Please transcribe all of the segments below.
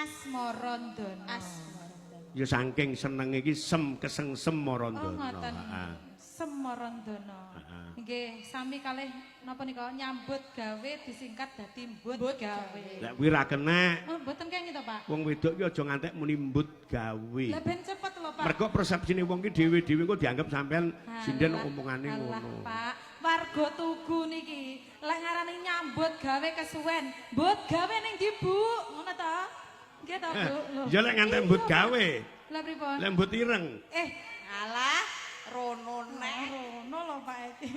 Asmarandana. Asmarandana. Ya saking senenge iki sem kesengsem Oh, Marandana. ngoten. Heeh. Semarandana. Heeh. Nggih, sami kalih napa nika nyambut gawe disingkat dadi mbut gawe. Lek kuwi ra kena. Oh, mboten kenging to, Pak. Wong wedok ki aja ngantek muni mbut gawe. Lah ben cepet lho, Pak. Mergo persepsine wong ki dhewe-dhewe kok dianggap sampean sinden Alah, omongane alah, ngono. Pak, warga Tugu niki lek ngarani nyambut gawe kesuwen, mbut gawe ning ndi, Bu? Ngono ta? Nggih ta, Bu? Lho. Ya lek ngantek mbut Iya, Pak. gawe. Lah pripun? Lek mbut ireng. Eh, Alah, rono neh. rono lho Pak iki.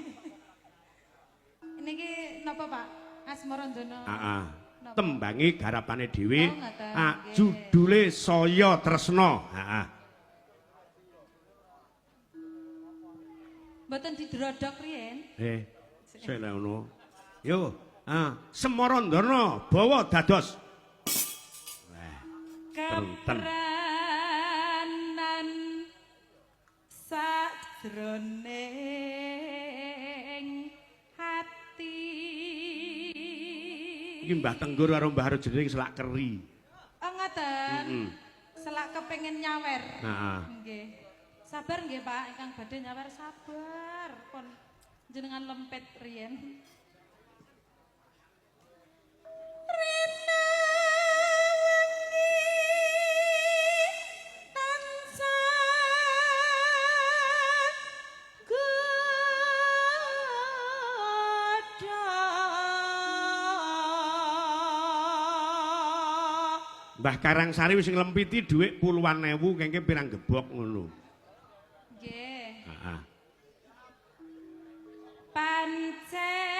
Niki napa, Pak? Asmarandana. Heeh. Napa? Tembange garapane dhewe. Oh, ngoten, Ah, nggih. judule Saya Tresna. Heeh. Mboten didrodok riyen. Eh, sik lek ngono. Yo, ah, Semarandana bawa dados. Wah, Trenten. Kepranan sajroning hati. Iki Mbah Tenggur karo Mbah Rejeng selak keri. Oh, ngoten. Heeh. Selak kepengin nyawer. Heeh. Nggih. Sabar nggih Pak, ingkang badhe nyawer sabar. Pun jenengan lempet riyen. Rina wengi tansah godha. Mbah Karangsari wis nglempiti dhuwit puluhan ewu kengke pirang gebok ngono. Nggih. Heeh.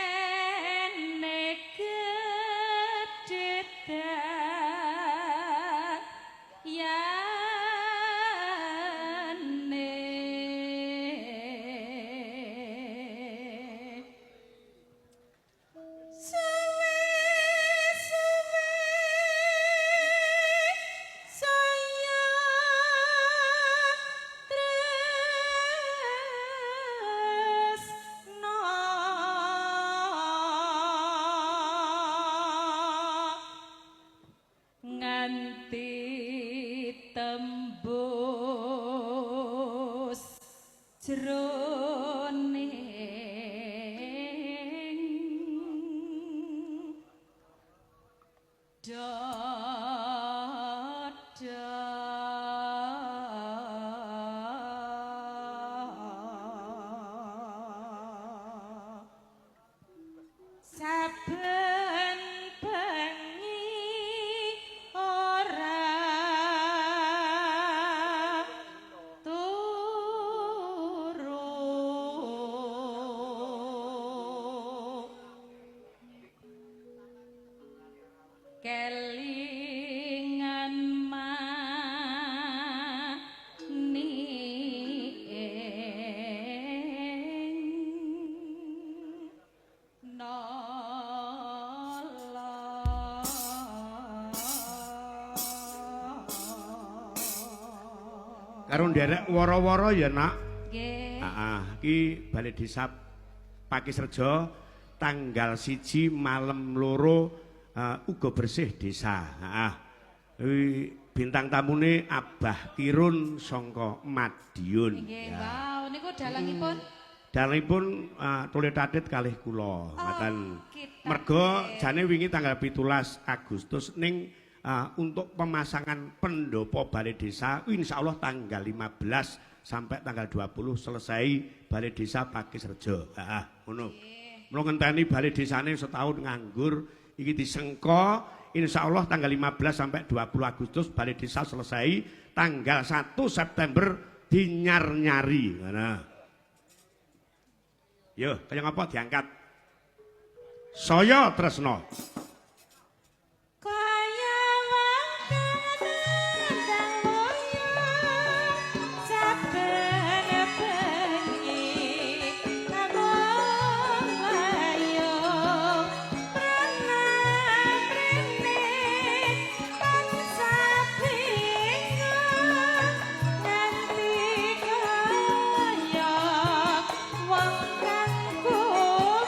Pancene gedhe dayane. Suwe-suwe saya tresno nganti tembus jroning dada. Saben bengi ora turu, kelingan maning nala. Karo nderek wara-wara ya, Nak. Nggih. Heeh, iki Balai Desa Pakisrejo tanggal 1 malam 2 uga bersih desa. Heeh. Kuwi bintang tamune Abah Kirun sangka Madiun. Nggih, Ya. wow, niku dalangipun Dalangipun tole tatit kalih kula, ngaten. Kita Mergo jane wingi tanggal 17 Agustus ning untuk pemasangan pendopo Balai Desa insyaallah tanggal 15 sampai tanggal 20 selesai Balai Desa Pakisrejo. Heeh, ngono. Mula ngenteni Balai Desane setahun nganggur iki disengko insyaallah tanggal 15 sampai 20 Agustus Balai Desa selesai, tanggal 1 September dinyar-nyari. Ngono. Yo, kaya ngapa diangkat? Saya Tresno. Kaya wong kang nendang loyo saben bengi kanggo layo prana-prene tansah bingung nganti kaya wong kang kumprung.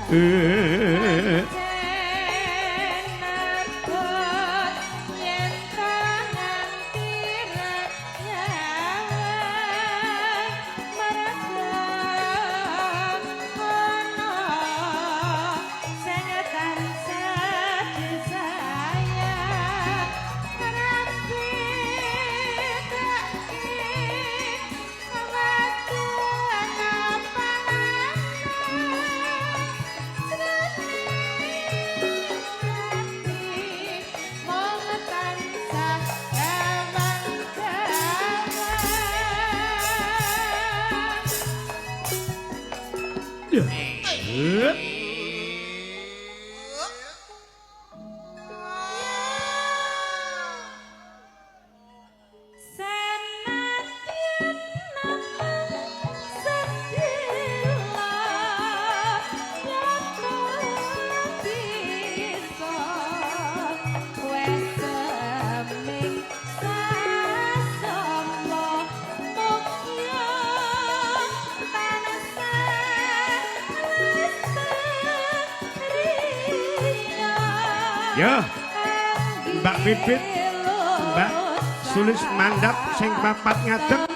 Eh. Eh. Ya. Mbak Bibit, Mbak Sulis mandap sing papat ngadeg.